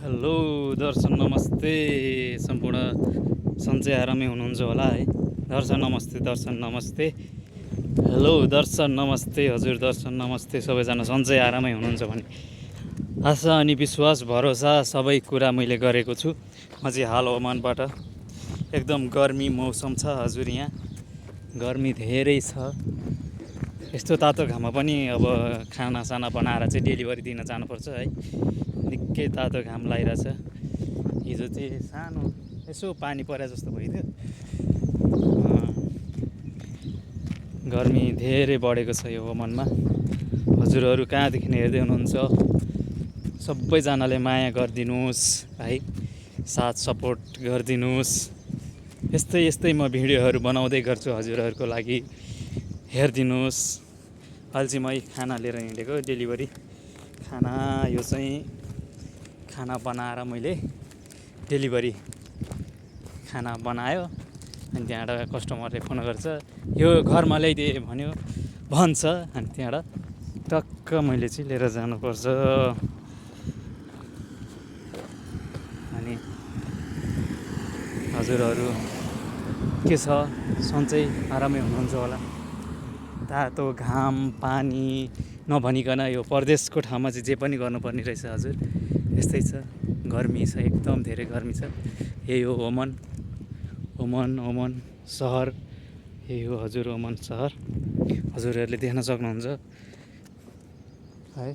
Hello दर्शन नमस्ते सम्पूर्ण सन्चै आरामै हुनुहुन्छ होला है। दर्शन नमस्ते हेलो दर्शन नमस्ते हजुर दर्शन नमस्ते सबैजना सन्चै आरामै हुनुहुन्छ भने आशा अनि विश्वास भरोसा सबै कुरा मैले गरेको छु। म चाहिँ हाल ओमानबाट एकदम गर्मी मौसम छ हजुर, यहाँ गर्मी धेरै छ। यस्तो तातो घाममा पनि अब खानासाना बनाएर चाहिँ डेलिभरी दिन जानुपर्छ है। निकै तातो घाम लागिरहेछ। हिजो चाहिँ सानो यसो पानी परे जस्तो भइदियो। गर्मी धेरै बढेको छ यो ओमानमा। हजुरहरू कहाँदेखि हेर्दै हुनुहुन्छ सबैजनाले माया गरिदिनुहोस् है, साथ सपोर्ट गरिदिनुहोस्। यस्तै म भिडियोहरू बनाउँदै गर्छु हजुरहरूको लागि, हेरिदिनुहोस्। अहिले चाहिँ म खाना लिएर हिँडेको डेलिभरी खाना। यो चाहिँ खाना बनाएर मैले डेलिभरी खाना बनायो अनि त्यहाँबाट कस्टमरले फोन गर्छ यो घरमा ल्याइदिए भन्छ अनि त्यहाँबाट टक्क मैले चाहिँ लिएर जानुपर्छ। अनि हजुरहरू के छ, सन्चै आरामै हुनुहुन्छ होला। तातो घाम पानी नभनिकन यो परदेशको ठाउँमा चाहिँ जे पनि गर्नुपर्ने रहेछ हजुर। यस्तै छ, गर्मी छ, एकदम धेरै गर्मी छ। यही हो ओमान सहर, यही हो हजुर ओमान सहर। हजुरहरूले देख्न सक्नुहुन्छ है।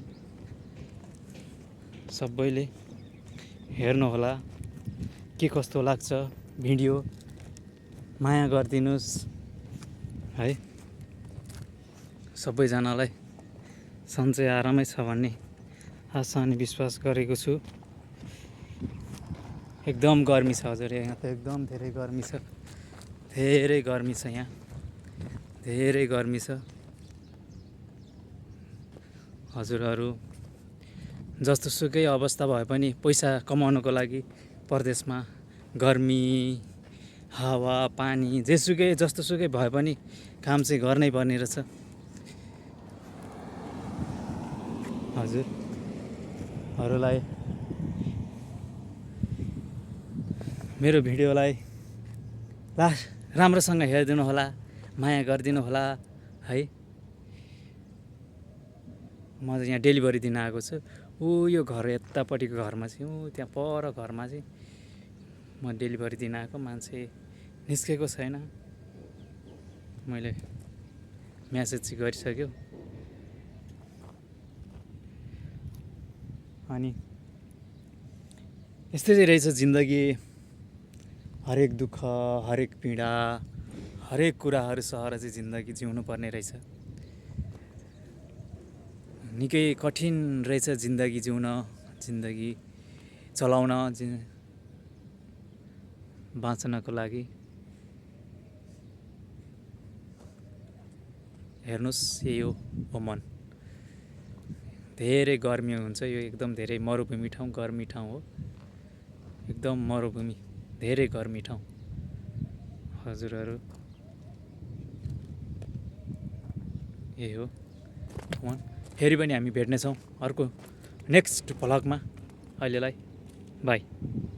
सबैले हेर्नुहोला, के कस्तो लाग्छ भिडियो, माया गरिदिनुहोस् है। सबैजनालाई सन्चै आरामै छ भन्ने आशा अनि विश्वास गरेको छु। एकदम गर्मी छ हजुर, यहाँ त एकदम धेरै गर्मी छ, धेरै गर्मी छ यहाँ, धेरै गर्मी छ। हजुरहरू जस्तोसुकै अवस्था भए पनि पैसा कमाउनको लागि परदेशमा गर्मी हावा पानी जस्तोसुकै भए पनि काम चाहिँ गर्नै पर्ने रहेछ हजुरहरूलाई। मेरो भिडियोलाई राम्रोसँग हेरिदिनु होला, माया गरिदिनु होला है। म चाहिँ यहाँ डेलिभरी दिन आएको छु। यो घर यतापट्टिको घरमा चाहिँ त्यहाँ पर घरमा चाहिँ म डेलिभरी दिन आएको। मान्छे निस्केको छैन, मैले म्यासेज चाहिँ गरिसक्यो। अनि यस्तै चाहिँ रहेछ जिन्दगी, हरेक दुःख हरेक पीडा हरेक कुराहरू सहेर चाहिँ जिन्दगी जिउनु पर्ने रहेछ। निकै कठिन रहेछ जिन्दगी जिउन, जिन्दगी चलाउन, बाँच्नको लागि। हेर्नुहोस् यही हो ओमान, धेरै गर्मी हुन्छ यो, एकदम धेरै मरुभूमि ठाउँ, गर्मी ठाउँ हो, एकदम मरुभूमि, धेरै गर्मी ठाउँ। हजुरहरू यही हो ओमान। फेरि पनि हामी भेट्नेछौँ अर्को नेक्स्ट भ्लगमा। अहिलेलाई बाई।